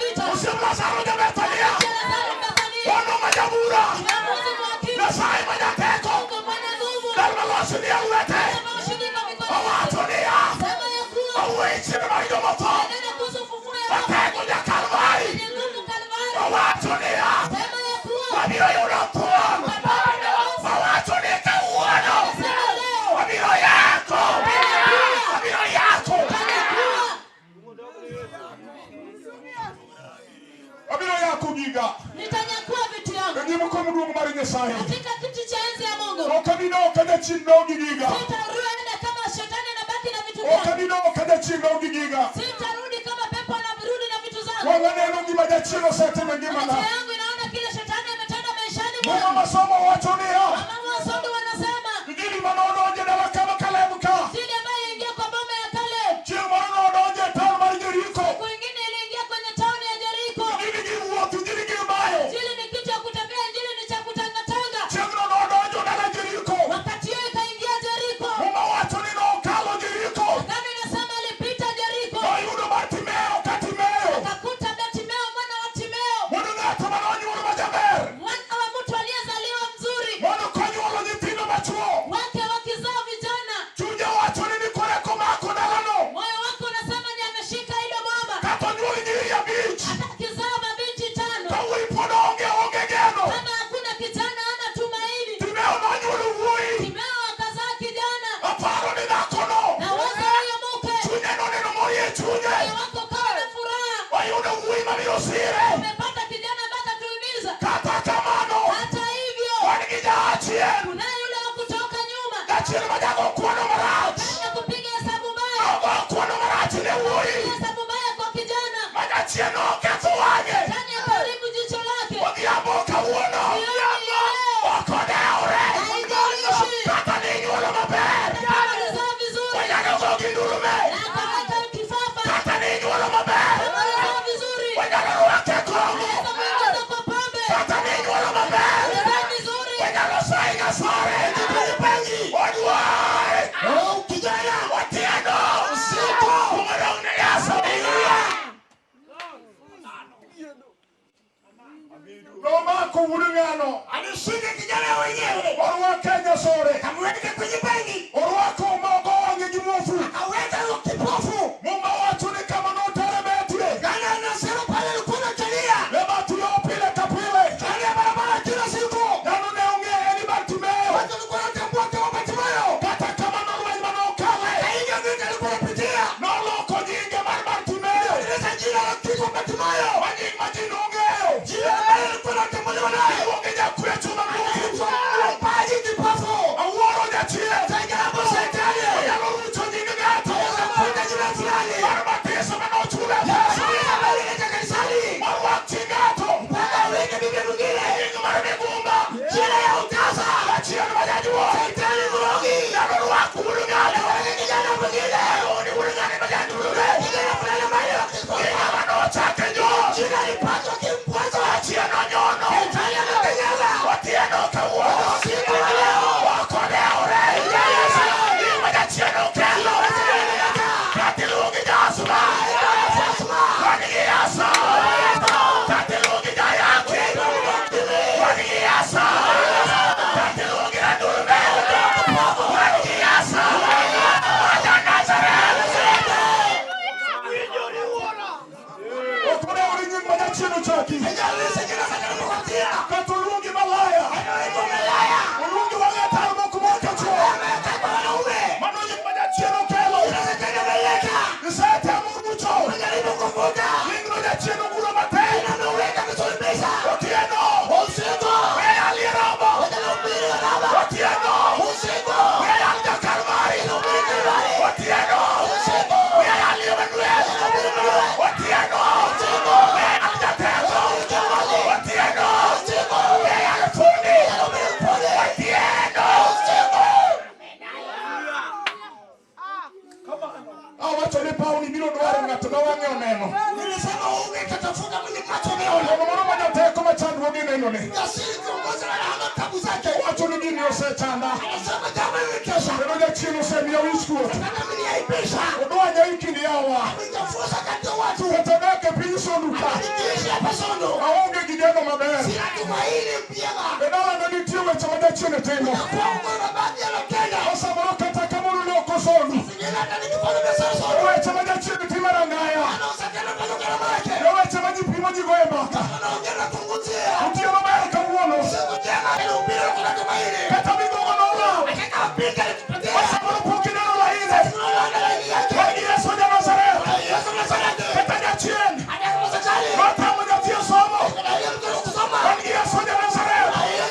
kom duong' mar Nyasaye. Katika kiti cha enzi ya Mungu. Ok abi dong' ka jachien dong' gi giga. Sitarudi kama shetani anabaki na vitu Ok vyake. abi dong' ka jachien dong' gi giga. Sitarudi kama pepo anarudi na vitu zangu. Wang'a neno gima jachien osetimo e ngimana. Macho yangu inaona kile shetani ametenda maishani Muma mwangu. masomo wacho niya, Wamama wasomi wanasema Injili manodonjo e dala kama Kaleb ka. injili ambayo iliingia kwa boma ya Caleb, Chieng' moro nodonjo e taon mar Jeriko. siku ingine iliingia kwenye tauni ya Jeriko. Injili gir wuoth, injili gir bayo. Injili ni kitu ya kutembea, injili ni cha kutangatanga. Chieng'no nodonjo dala Jeriko. Wakati hiyo ikaingia Jeriko. Muma wacho ni nokalo Jeriko. Agano inasema alipita Jeriko, Noyudo Bartimeo ka Timeo. akakuta Bartimeo mwana wa Timeo, Mondo ng'ato manonyuolo majaber. mwana wa mtu aliyezaliwa mzuri, Mondo konyuolo nyithindo machuo. wake wakizaa vijana. Chunye wacho ni nikore komako dalano. Moyo wake unasema ni ameshika hilo boma, Kata onyuol nyiri abich. hata akizaa mabinti tano, Ka wuoyi pod onge, onge geno. kama hakuna kijana hana tumaini. Timeo nonyuolo wuoyi. Timeo akazaa kijana, Aparo ni dhakono. na waza huyo mke, Chunye noneno morie chunye. moyo wako ukawa na furaha, Oyudo wuoyi mabiro sire. umepata kijana ambaye atatuhimiza. Kata kamano. Hata hivyo, Wan gi jaachien. kunaye yule wa kutoka nyuma, Jachien ma jago kwano marach. kaja kupiga hesabu mbaya, Ogo kwano marach ne wuoyi. kupiga hesabu mbaya kwa kijana. Ma jachien oketho wang'e. Shetani akaharibu jicho lake. Odhiambo kawuono. Jioni ya leo Ok odewre. haijalishi Kata ni inyuolo maber. kama ulizaa vizuri Wanyalo go gi ndulume. na akaweka kifafa, Kata ni inyuolo maber. kama ulizaa vizuri Wanyalo rwake kong'o. anaweza kuingiza kwa pombe. Kata ni inyuolo maber. Ulizaa vizuri Wanyalo sayi ngasore. Odwar. Kijana. Otieno. Usiku. Kumodong' ne Nyasaye. Nomako wuod ng'ano. Alishika kijana wenyewe. Orwake nyasore. Akamweka kwenye benki. Orwako mogo wang'e gi muofu. Akaweka kipofu. Muma wacho ni kama notere betie. Gana anasema pale alikuwa anatalia. Ne Bartimeo pile ka pile. Ndani ya barabara kila siku. Dhano ne ong'eye ni Bartimeo. Watu walikuwa wanatambua kama Bartimayo. Kata kamano lweny manokale. Hiyo vita alikuwa anapitia. Noloko nyinge mar Bartimeo. Alileta jina la kifo Bartimayo. Ma nying ma ji nong'eyo. Jina ambalo alikuwa anatambuliwa naye. Iluonge jakwecho ma muofu. Mpaji kipofu. Awuoro jachien. Hapo shetani. Onyalo rucho nying ng'ato. Anafuta jina fulani. Mar batiso manochule pesa. Jina ambalo lileta kanisani. Morwak chi ng'ato. Mpaka aweke Biblia mwingine. Nying mar migumba. Jina ya utasa. Jachien ma jajuok. Shetani mrogi. Nyalo rwako wuod ng'ato. Aweke kijana mwingine. Ni wuod ng'ane ma jandulme. Kijana fulani ambaye wakikufa. Ng'ama nochake nyuol. Jina lipaswa kimfuata. Jachien onyono. Shetani amekanyaga. Otieno kawuono. Usiku wa leo. Ok odewre. Nying ma jachien okelo. Kata iluongi jasma. Wan gi Yesu. Kata iluongi jayaki. Wan gi Yesu. Kata iluongi randulme. Wan gi Yesu. Ma ja Nazareth. Ok odewre nying ma jachien ochaki. Haijalishi jina shetani amekupatia. Kata oluongi malaya. Anaitwa malaya. Oluongi wang'e tar moko moko chuo. Ameweka kwa wanaume. Mano nying ma jachien okelo. Jina shetani ameleta. Isetemo rucho. Unajaribu kuvuta. Nyingno jachien oguro matek. Ameweka kusulubisha. Otieno. Usiku. We yal e Rama. Watalihubiri Rama. Otieno. Usiku. We yal ja-Kalvari. Kalvari. Otieno. Usiku. We yal Emmanuel. Otieno. We yal jateko. Otieno. We yal fundi. Otieno. Awacho ni pauni biro dwaro ng'at ma wang'e oneno. Nilisema unge tatafuta mwenye macho ameona. Ng'ano moro ma jateko ma chandruoge nenone. Jasiri kiongozi na hana tabu zake. Owacho ni gini osechanda. Anasema jambo limetosha. Kendo jachien osemiya wichkuot. Nataka mniaibisha. Odwanya e kind yawa. Nichafuza kati ya watu. Kata dak e piny Sondu ka. Nikiishi hapa Sondu. Aonge gi geno maber. Sina tumaini vyema. E dalana nitie weche ma jachien timo. Kwa na baadhi yanatenda. Ma samoro kata kamoro ne ok osondu. Singine hata nikifanya biashara Sondu. Weche ma jachien timo e rangaya. Anauza tena kwa duka lake. E weche ma ji pimo ji go e mbaka. Anaongea na kunguzia. Otieno maber kawuono. Siku njema inahubiri kuna tumaini. Kata migogo nolal. Hakika mpinga alitupatia. Ma samoro pok ineno laine. Tunaona laini yake. Wan gi Yesu ja Nazareth. Yesu Nazareti. Kata jachien. Hata kama shetani. Notamo nyathi e somo. Kuna hiyo mtu kusoma. Wan gi Yesu ja Nazareth. Yesu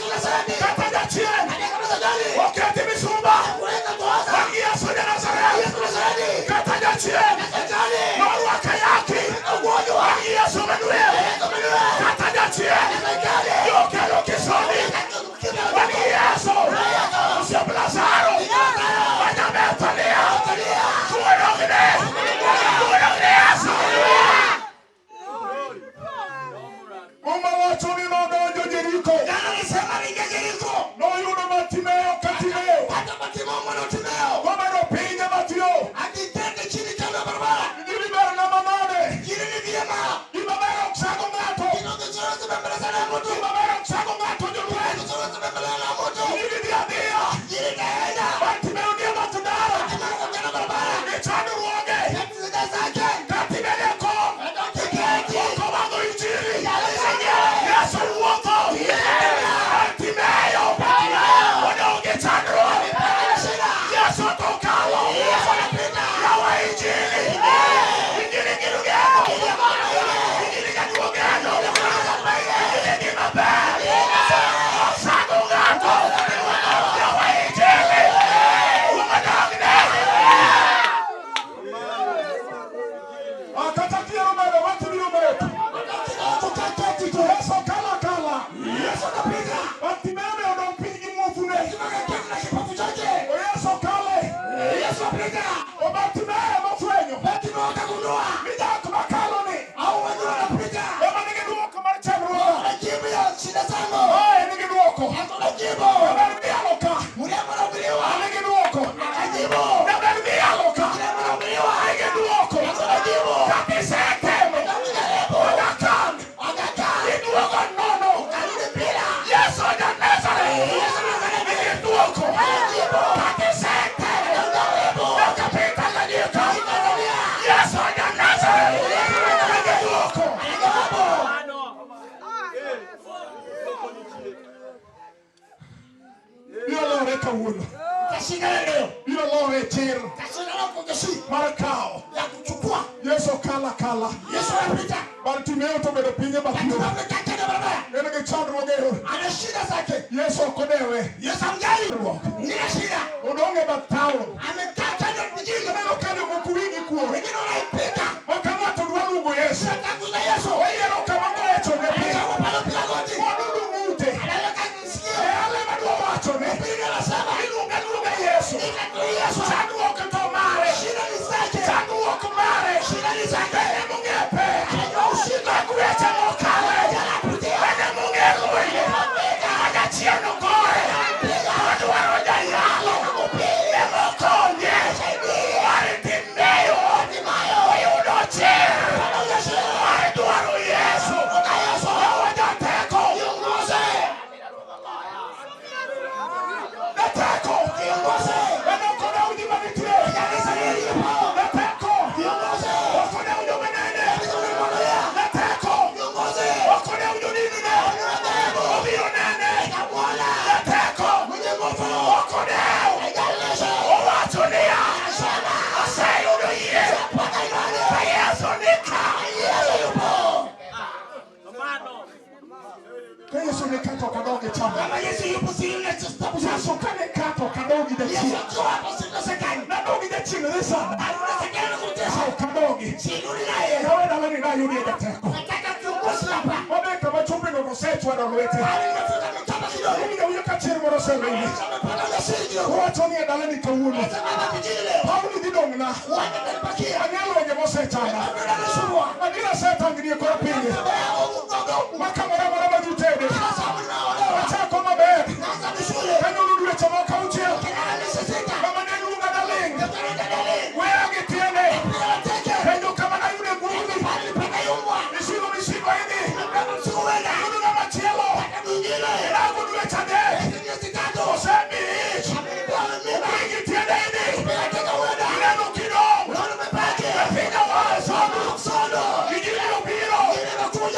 Kata kiero medo wach biro medo. Yesu kala kala. Yesu anapita. Bartimeo ne odong' piny gi muofune. Akaketi na kipofu chake. O Yesu kale. Yesu apita. O Bartimeo nofwenyo. Bartimeo akagundua Ni jok makalo ni. au wenyewe wanapita. Ema nigi duoko mar chandruoga. Anajibu ya shida zangu. Oe nigi duoko. Hakuna jibu. Jaber miyalo ka. Mrembo anahubiriwa. Nigi duoko. Akajibu. Jaber miyalo ka. Mrembo anahubiriwa. Nigi duoko. Hakuna jibu. Kata isetemo. Alijaribu. Aga Khan. Akakaa. Iduogo nono. Akarudi bila. Yesu ja Nazareth. Yesu Nazareti. Nigi duoko. Anajibu. Kata isetemo. Alijaribu. Nyaka piny Tanganyika. Tanzania. Yesu ja Nazareth. Nigi duoko. Anajawabu. Biro lore kawuono. Tashindana leo. Biro lore chir Tashindana kwa ujasiri mar kawo. ya kuchukua. Yesu kala kala. Yesu anapita. Bartimeo to obedo piny e bath yo. Bartimeo amekaa kando ya barabara. En gi chandruoge e yo. Ana shida zake. Yesu ok odewe. Yesu hamjali. Nina shida. Odong' e bath taon. Amekaa kando ya mjini. Aneno ka jomoko wigi kuore. Wengine wanaipika. Ma ka ng'ato dwa luongo Yesu. Atakuza Yesu. Oyiero kama goye chonge piny. Anachagua pale piga goti. Odudu ng'ute. Anaweka sikio. E ale madwa wachone. Biblia inasema Iluonga aluonga Yesu. ita tu Yesu. Chandruok to mare. Shida ni zake. Chandruok mare. Shida ni zake. En emong'e pek. Anajua ushindi. Mag weche mokale. Anapitia. En emong'e lweny. Kata chieng' ogoye. Odwaro jayalo. Emokonye. Bartimeo. Oyudo chir. Mar dwaro Yesu. Yawa jateko. Jateko. En ok odew ji manitie. Jateko. Ok odew joma nene. Jateko. Ok odew jodinine. Obiro nene. Jateko. Ok odew. Owacho niya. Aseyudo yie. Ka Yesu ni ka. Ka Yesu ni ka to ok adog e chandruok. Kama Yesu yupo siri na tabu zangu. Yesu ka ni ka to ok adog gi Yesu jachien. akiwa hapo sitosekani. Nadog gi jachien dhi sana. Anawezekana kutesa. Ok adogi. Sirudi naye. Yawe dalani nayudie jateko. Nataka kiongozi hapa. Mabe kama chumbi no osechwado lwete. Hali nimefika mitamba kidogo. Iwinjo awinja ka chier moro oselwinyi. Amepata ujasiri kidogo. Owacho ni e dalani kawuono. Anasema hapa kijiji leo. Pauli dhi dong'na. Uwanja utanipakia. Ang'e lwenje mosechanda. Napenda nisumbua. Adier asetangni e kor piny. Baba yangu mdogo. Ma kamoro amora ma ji tede. Kila sababu ninaolewa. Achako maber. Naanza vizuri. Kanyuolo dweche moko auchiel. Kinara miezi sita. Mama ne luonga daling'. Daktari dalili. Weya gi tiende. Piga mateke. Penjo kama nayude ngumi. Pale nilipata Misigo misigo idhi. Nimebeba mzigo wenda. Yudo ng'ama chielo. Pata mwingine. Idago dweche adek. Miezi tatu. Osemiyi ich. Amenipewa mimba. Wigi tiende idhi. Piga teke uenda. Ineno kidong'. Unaona umebaki. Piga waso. Sodo. Injili obiro. Ile imekuja.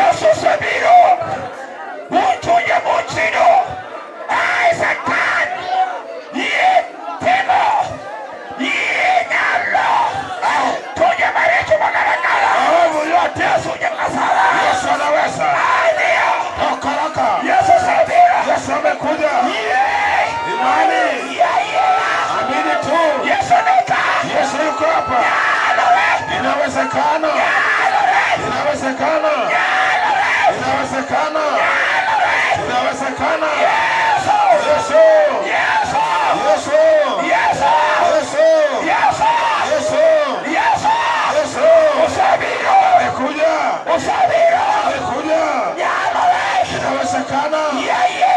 Yesu osebiro. Un chunye mochido. Ai Satan. Yie timo. Yie nyalo. Chunye maricho magalagala. Maovu yote. Yesu nyamasala. Yesu anaweza. Ndio. Toka haraka. Yesu osebiro. Yesu amekuja. Yie. Imani. Yeye. Amini tu. Yesu nika. Yesu yuko hapa. Inawezekana. Inawezekana. Inawezekana. Inawezekana. Yesu. Yesu. Yesu. Yesu. Yesu. Yesu. Yesu. Yesu. Yesu. Yesu. Osebiro. Amekuja. Osebiro. Amekuja. Nyalore. Inawezekana. Yeye.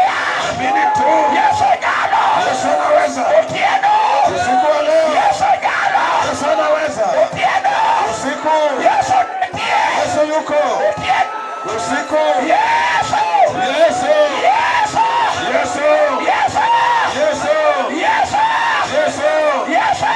Amini tu. Yesu nyalo. Yesu anaweza. Otieno. Usiku wa leo. Yesu nyalo. Yesu anaweza. Otieno. Usiku. Yesu nitie. Yesu yuko. Otieno. Usiku. Yesu. Yesu. Yesu. Yesu. Yesu. Yesu. Yesu. Yesu. Yesu.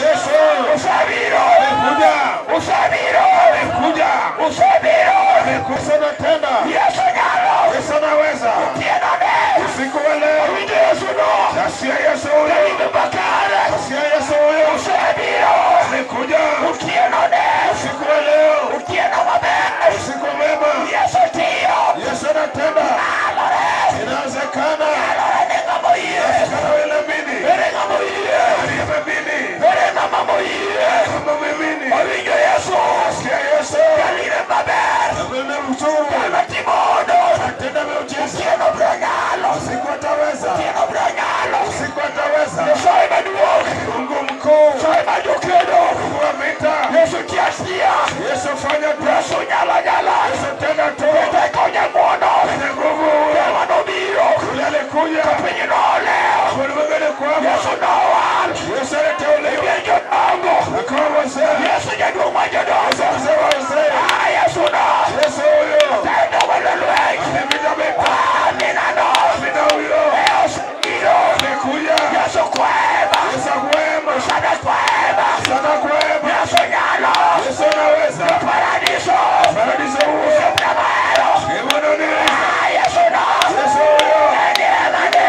Yesu. Osebiro. Amekuja. Osebiro. Amekuja. Osebiro. Amekuja na tena. Yesu nyalo. Yesu anaweza. Otieno ne. Usiku wa leo. Winjo Yesu no. Nasikia Yesu huyo. Winjo makare. Nasikia Yesu huyo. Osebiro. Amekuja. Otieno ne. Usiku wa leo. Otieno maber. Usiku mwema. Yesu tiyo. Yesu anatenda. Nyalore. Inawezekana. Nyalore ne ng'ama oyie. Inawezekana wewe amini. Ere ng'ama oyie. Aliyemwamini. Ere ng'ama moyie. Kama mwamini. Owinjo Yesu. Nasikia Yesu. Jalire maber. Amene mzuri. Jalo timono. Anatenda miujiza. Otieno biro nyalo. Usiku ataweza. Otieno biro nyalo. Usiku ataweza. Nyasaye maduong'. Mungu mkuu. Nyasaye ma jokedo. Mungu wa vita. Yesu ti atia. Yesu fanya tu. Yesu nyalo nyala. Yesu tenda tu. Teko nyang'wono. Mwenye nguvu huyo. Ema nobiro. Yule alikuja. Piny nolewo. Ulimwenguni kwamba Yesu nowal. Yesu aliteuliwa. Piny jodongo. Akawa wazee. Yesu jaduong' ma jodongo. Mzee wa wazee. Ah, Yesu no. Yesu huyo. Tendo walo lweny. Amepita vita. Ah, minano. Amina huyo. E osebiro. Amekuja. Yesu kwema. Yesu kwema. Sana kwema. Sana kwema. Yesu nyalo. Yesu anaweza. Paradiso. Paradiso huyo. Osiepna mahero. Hebu niulize. Ah, Yesu no. Yesu huyo. En emane.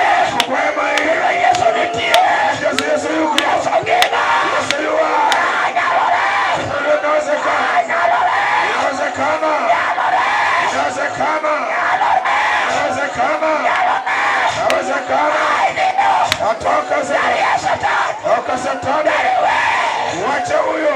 Kwema hii. Kendo Yesu nitie. Yesu Yesu yuko. Yesu ngima. Yesu yuwa. Ah, nyalore. Inawezekana. Ah, nyalore. Inawezekana. Inawezekana. Inawezekana. Inawezekana. Atoka sasa. Yesu Satan. Toka Satani. Wacha huyo.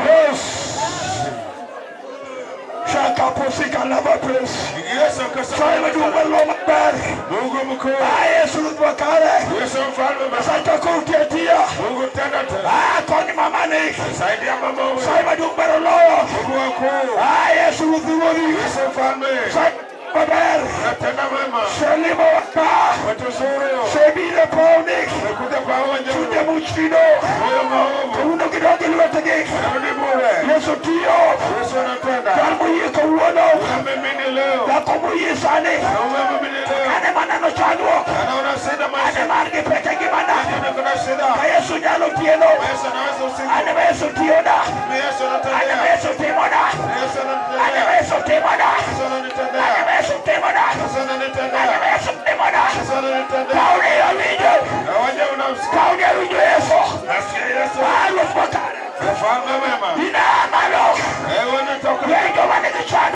Shakapofika lava place. Yesu akasema Saye maduong' malo maber. Mungu mkuu. Ah, Yesu ruoth makare. Yesu mfalme. Santa kor tiatia. Mungu tenda tena. Ah, kony mamani. Saidia mama huyo. Saye maduong' ber oloyo. Mungu wakuu. Ah, Yesu ruoth ruodhi. Yesu mfalme. Saye maber. Unatenda mema. Selimo waka. Watuzuru. Sebiro pawni. Umekuja kwa uwanja Chunje huu. muchido. Moyo maovu. Kawuono gidonjo e lwetegi. Narudi bure. Yesu tiyo. Yesu anatenda. Jal moyie kawuono. Unamimini leo. Dhako moyie sani. Na umemimini leo. Ane maneno chandruok. Anaona shida Ane maisha. mar gi pek e ngimana. Ndio kuna shida. Ka Yesu nyalo tieno. Yesu anaweza usiku. Ane ma Yesu tiyona. Yesu Ane ma anatendea. Yesu timona. Yesu Ane anatendea. ma Yesu timona. Yesu Ane ananitendea. ma Yesu timona. Yesu Ane ananitendea. ma Yesu timona. Yesu ananitendea.